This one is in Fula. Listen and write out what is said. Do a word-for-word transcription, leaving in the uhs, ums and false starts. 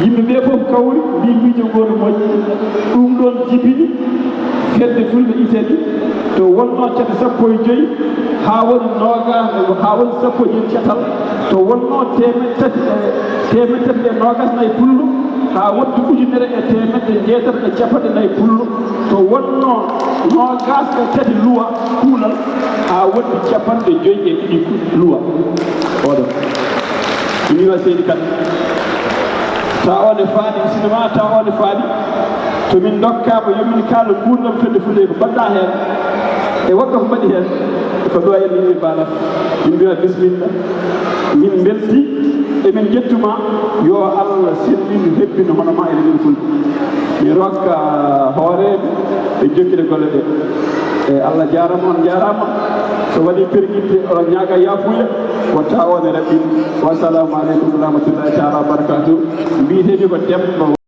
Yimɓe ɓee fof kawri, mbii miijo ngoo no moƴƴi. Ɗum ɗoon jibini fedde Fulɓe Itali, to wonnoo cate sappo e joy haa woni noogaas, haa woni sappo e joy catal, to wonnoo teemeɗɗe tati e, teemeɗɗe tati e noogaas nayi pullo, haa woɗɗi ujunere e teemeɗɗe jeetati e cappanɗe nayi pullo, to wonnoo noogaas e tati luwa kuulal, haa woɗɗi cappanɗe joy e ɗiɗi luwa. Oɗo. Miñi wa seydi kan. Tawa one faaɗi, sinema tawa one faaɗi. To min ndokkaama, yo min kaala nguurndam fedde Fulɓe ko mbaɗɗaa heen. E woɗɗo ko mbaɗi heen. Ko ɗo en yimɓe mbaalata. Min mbiya bismilla. Min mbelti, emin njettuma. Yo Allah sellin, hebbin hono ma e min Fulɓe. Mi rokka hooreeɓe ɓe jokkita golle ɗe. E Allah jaarama, on jaarama. So waɗi pergitte, oɗon ñaaga yaafuya. Wata on e raɓɓin. Wassalamu aleykum wa rahmatullahi taala wa barakatuh. Mbiyetee mi ko Demba.